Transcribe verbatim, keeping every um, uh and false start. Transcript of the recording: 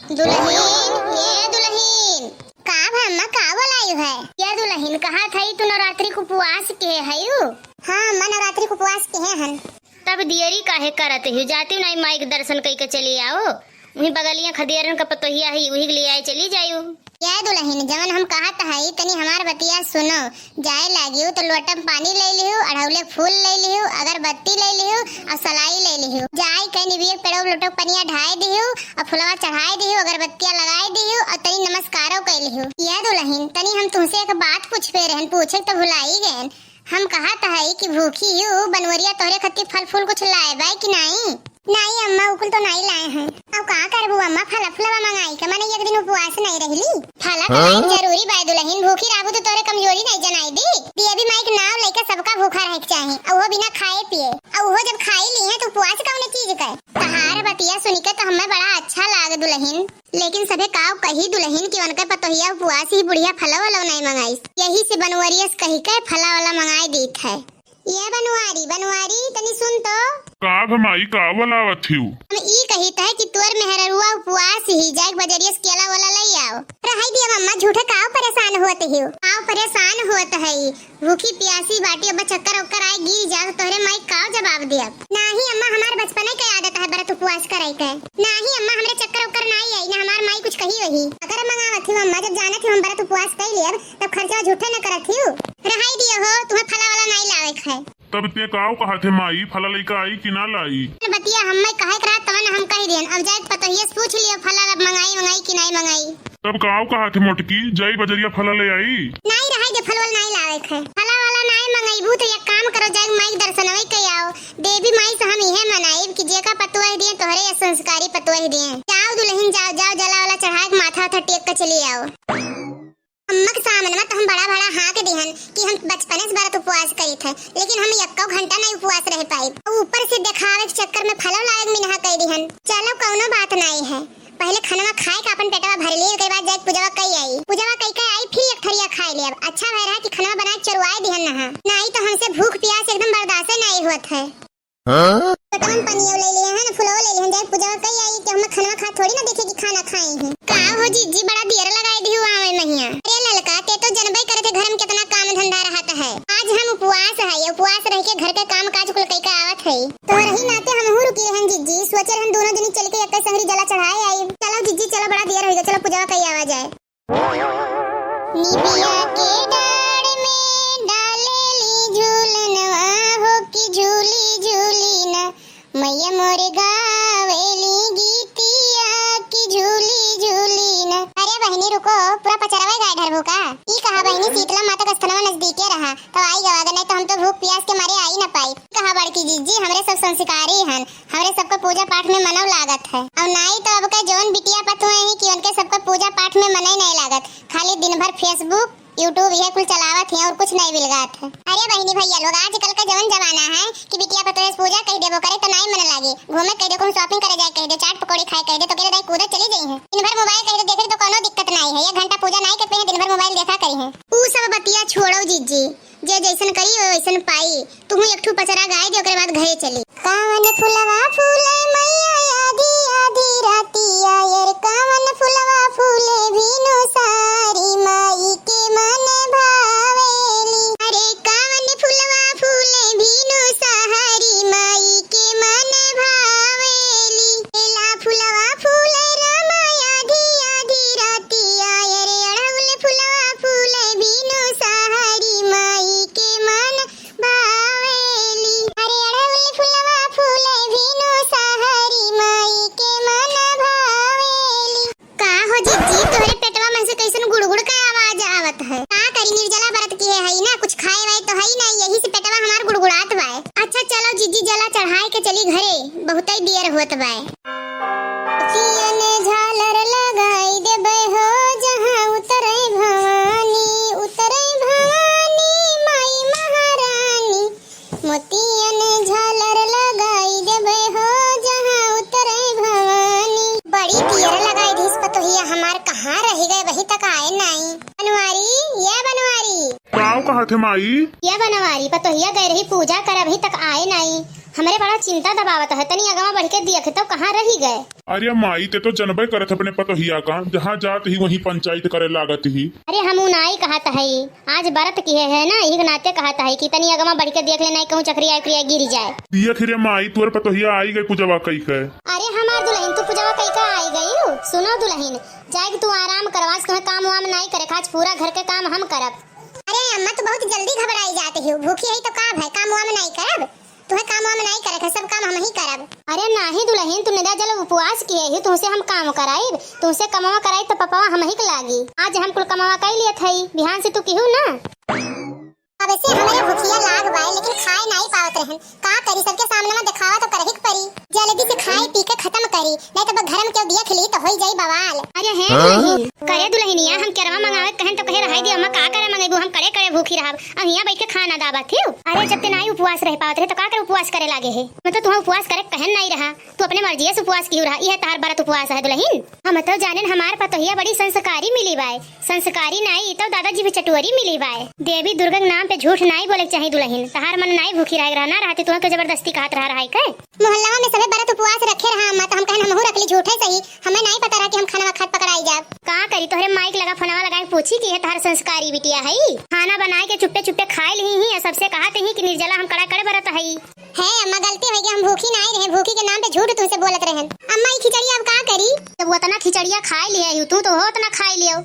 दुलहिन, ए दुलहिन। का भा अम्मा, का बोलायु है? ए दुलहिन, कहत हई तू नवरात्रि के उपवास के हयू? हाँ अम्मा, नवरात्रि के उपवास के हन। तब दियरी काहे करत हयू? जातिउ नाई माई के दर्शन कइके चली आओ। उही बगलिया खदियरन का पतोहिया हई, उही के लिआए चली जायू। ए दुलहिन, जवन हम कहत हई, तनी हमार बतिया सुनो। जाए लागियो तो लोटा में पानी ले लिहू, अढ़ौले फूल ले लिहू, अगरबत्ती ले लिहू और सलाई ले लिहू। जाए के निबियर पेड़ो लोटो पनिया ढाए दिहू और फुलवा चढ़ाए दिहू, अगरबत्तिया लगाए दिहू और तनी नमस्कारो कर लिहू। ए दुलहिन, तनी हम तुमसे एक बात पूछबे रहन, पूछे तो भुलाई गएन। हम कहत हई कि भूखी हू बनवरिया तोहरे खातिर फल फूल कुछ लाए बाय कि नाई? नाई अम्मा, उ कुल तो नाई लाए हैं। अब का करबू अम्मा, फला फुलवा मंगाई के, माने एक दिन उपवास नाई रहली। फला तो हाँ? नाई जरूरी बाय दुलहिन, भूखी रहबू तो तोहरे कमजोरी नाई जनाई दी। देवी माई के नाव लेके सबका भूखा रहे के चाही, और वो बिना खाए पिए, और वो जब खाई ली है तो उपवास कौन चीज के? तहार बतिया सुन के तो हमें बड़ा अच्छा लाग दुलहिन, लेकिन सभे काव कही दुलहिन कि उनके पतोहिया उपवास ही बुढ़िया फला वाला नाई मंगाई, यही से बनवरिया से कही के फला वाला मंगाई दीत है। ए बनवारी, बनवारी, तनी सुन तो। का भा माई, का बोलावत हिउ? हम ई कहित है कि तोर मेहररुआ उपवास ही, जाए के बजरिया से केला वेला लई आओ। रहई दिया मम्मा, झूठे काव परेशान होत हिउ? काव परेशान होत हई? भूखी प्यासी बाटी, अब चक्कर ओक्कर आए गिर जाओ, तोहरे माई काव जवाब दियब? नाही अम्मा, हमार बचपने के आदत है व्रत उपवास करे के। नाही अम्मा, हमरे चक्कर ओक्कर नाही आई, ना हमार माई कुछ कही वही। अगर मंगावत हिउ अम्मा, जब जानत हिउ हम व्रत उपवास कई लेब, तब खर्चा झूठे न करत हिउ। रहई दियो हो, तुम्हें फला वाला नाई लावे के है। तब ते काव कहत है माई, फला लइका आई कि ना लाई? बतिया हम्मे कहे के रहा तवन हम कह दियन। अब जाए पतोहिया से पूछ लियो फला मंगाई, मंगाई कि नाई मंगाई। तब काव कहत है मोटकी, जाई बजरिया फला ले आई? नाई रहई दे, फलवल नाई लावे के है। फला वाला नाई मंगाईबू तो एक काम करो, जाए माई के दर्शनवे कई आओ। देवी माई से हम इहे मनाइब कि जेका पतोह दिए तोहरे या संस्कारी पतोह दिए। जाओ दुलहिन जाओ, जाओ जला वाला चढ़ाए के माथा उथा टेक के चली आओ। अम्मा के सामने में तो हम बड़ा बड़ा हाँक दिहन कि हम बचपने से व्रत उपवास करित है, लेकिन हम एक्को घंटा नहीं उपवास रह पाई। और ऊपर से देखावे के चक्कर में फलो लावे के मिनहा कह दिहन। चलो कौनो बात नहीं है, पहले खाना खाए के अपन पेटवा भर लिए, ओकर बाद जाए पूजवा कई आई। पूजवा कई के आई फिर एक थरिया खाए ले। अब अच्छा भय रहा कि खाना बनाए चुरवाए दिहन नहा, नहीं तो हमसे भूख प्यास एकदम बर्दाश्त नहीं होत है। हाँ? लोटवन पनियो ले लिए हैं, फुलवो ले लिए हैं, जाए पूजा कई आई कि हम खाना खा थोड़ी ना देखे कि खाना खाई हैं। का हो जिज्जी, बड़ा देर लगाई दी हुआ आवे महिया। अरे ललका, ते तो जनबे करे थे घर में कितना काम धंधा रहत है। आज हम उपवास है, ये उपवास रह के घर के काम काज कुल कई के आवत है। तोहरही नाते हमहू रुकी रहन जिज्जी, सोचे रहन दोनों जनी चल के एक संगरी जला चढ़ाए आई। चलो जिज्जी चलो, बड़ा देर हो गया, चलो पूजा कई आवा जाए। निबिया के डाढ़ में डालेली झूलनवा हो कि झूली झूली ना, मैया मोरे गावेली गीतिया कि झूली झूली ना। अरे बहिनी रुको, पूरा पचरवा गाय ढरबू का? ई कहा बहिनी, शीतला माता का स्थानवा नजदीके रहा, तब आई गवा, अगर नहीं तो हम तो भूख प्यास के मारे आई ना पाई। कहा बड़की जिज्जी, हमरे सब संस्कारी हन, हमरे सबका पूजा पाठ में मनव लागत है। और नाई तो अब का जौन बिटिया पतुआ ही कि उनके सबका पूजा पाठ में मनई नहीं लागत, खाली दिन भर Facebook, YouTube ये कुल चलावत ही और कुछ नहीं बिलगात है। अरे बहिनी भैया लोग, आजकल का जौन जमाना है कि बिटिया पतुआ से पूजा कह देबो करे तो नहीं मन लागे, घूमे कह दे, कहूँ shopping करे जाए कह दे, चाट पकौड़ी खाए कह दे तो केरे दाई कूदे चली जाई हैं। दिन भर mobile कह दे देखे तो कोनो दिक्कत नहीं है, एक घंटा पूजा नहीं करते हैं, दिन भर mobile देखा करी हैं। ऊ सब बतिया छोड़ो जिज्जी, जे जैसन करी, वैसन पाई। तुहू एक ठू पचरा गाय दे, ओकरे बाद घरे चली। कवन फुलवा फूले मैया आधी आधी रातिया, यार कवन फुलवा फूले भीनु सारी माई के मन भावेली। अरे कवन फुलवा फूले भीनु सारी माई के मन भावेली। बेला फुलवा फूले रामा आधी आधी रातिया, अरे अड़हुल फुलवा फूले भीनु सारी माई के मन भावेली। अरे अड़हुल फुलवा फूले भीनु सारी माई के मन भावेली। का हो जिज्जी, तोहरे पेटवा में से कैसन गुड़गुड़ के आवाज आवत है? का करी, निर्जला व्रत की है, है ना, कुछ खाए वाए तो है ही ना, यही से पेटवा हमार गुड़गुड़ात बाय। अच्छा चलो जिज्जी, जला चढ़ाए के चली घरे, बहुतई देर होत बाय। मोतियन झालर लगाई देबै हो, जहाँ उतरै भवानी, उतरै भवानी माई महारानी। मोतियन झालर लगाई देबै हो, जहाँ उतरै भवानी। बड़ी देर लगाई दिस पतोहिया हमार, कहाँ रहि गए, वही तक आए नाई। बनवारी, ये बनवारी। काव कहत है माई? ये बनवारी, पतोहिया गए रही पूजा करे, अभी तक आए नाई। हमरे बड़ा चिंता दबावत है, तनी अगवा बढ़ि के दियख तउ कहाँ रहि गए। अरे माई, ते तो जनबे करत अपने पतोहिया का, जहाँ जात ही वहीं पंचायत करे लागत ही। अरे हमहू नाई कहत हई, आज बरत किहे है ना, इही के नाते कहत हई कि तनी अगवा बढ़ि के दियख ले, नाई कहूँ चकरिया उकरिया गिरि जाए। दियख रे माई, तोर पतोहिया आइ गइ पुजवा कइ के। अरे हमार दुलहिन, तू पुजवा कइ के आइ गइउ। सुनो दुलहिन, जाइ के तू आराम करब, आज तुहें काम वाम नाई करे, आज पूरा घर के काम हम करब। अरे अम्मा, तू बहुत जल्दी घबराइ जात हिउ, भूखी हई तउ का भए, काम वाम नाई करब? तुहें काम वाम नाई करे के, सब काम हमहीं करब। अरे नाहीं दुलहिन, तू निदा जल उपवास किहे ही, तुहसे हम काम कराइब, तुहसे कमवा कराइब त पपवा हमहीं के लागी। आज हम कुल कमवा कइ लियत हई, बिहान से तू किहू ना। अब से हमरे भुखिया लाग बाए, लेकिन खाए नाई पावत रहन। का करी, सबके सामने में देखावा तो करही के परी। जल्दी से खाए पी के खतम करी, नाहीं त घर में केहू दियख ली तो होई जाई बवाल। अरे हे दुलहिन, करे दुलहिनिया, हम केरवा मंगावे के कहन तो कहे रहाई दे अम्मा, का करे मंगेबू, हम कड़े कड़े भूखी रहब। अब हियाँ बैठ के खाना दाबत हिउ। अरे जब ते नाई उपवास रह पावत रहे तो का करे उपवास करे लागे है? मतलब तुहाँ उपवास करे के कहन नाई रहा, तू अपने मर्जिया से उपवास किहू रहा, इहे तहार बरत उपवास है दुलहिन। हम तो जानेन हमार पतोहिया बड़ी संस्कारी मिली बाए, संस्कारी नाई तो दादाजी भी चटोरी मिली बाए। देवी दुर्गा के नाम पे झूठ नाई बोले के चाही दुलहिन, तहार मन नाई भूखी रहे रहा, ना रहती तुहाँ के जबरदस्ती कहत रहा रहाई के। मोहल्ला में सबे बरत उपवास रखे रहा अम्मा, तो हम कहन हमहू रख ली, झूठे सही, हमें नाई पता रहा कि हम खाना खात पकड़ाई जाब। का करी, तोहरे माई के लगा फोनवा लगाए पूछी कि ये तहार संस्कारी बिटिया हई। खाना बनाए के चुप्पे चुप्पे खाए लिही ही, सबसे कहत ही कि निर्जला हम कड़ा कड़े बरत हई। है अम्मा, गलती होइ गई, हम भूखी नाई रहे, भूखी के नाम पे झूठ तुहसे बोलत रहन। अम्मा, ई खिचड़ी अब का करी? जब वो उतना खिचड़िया खाए लिहे हई, तू तो हो उतना खाए लियो।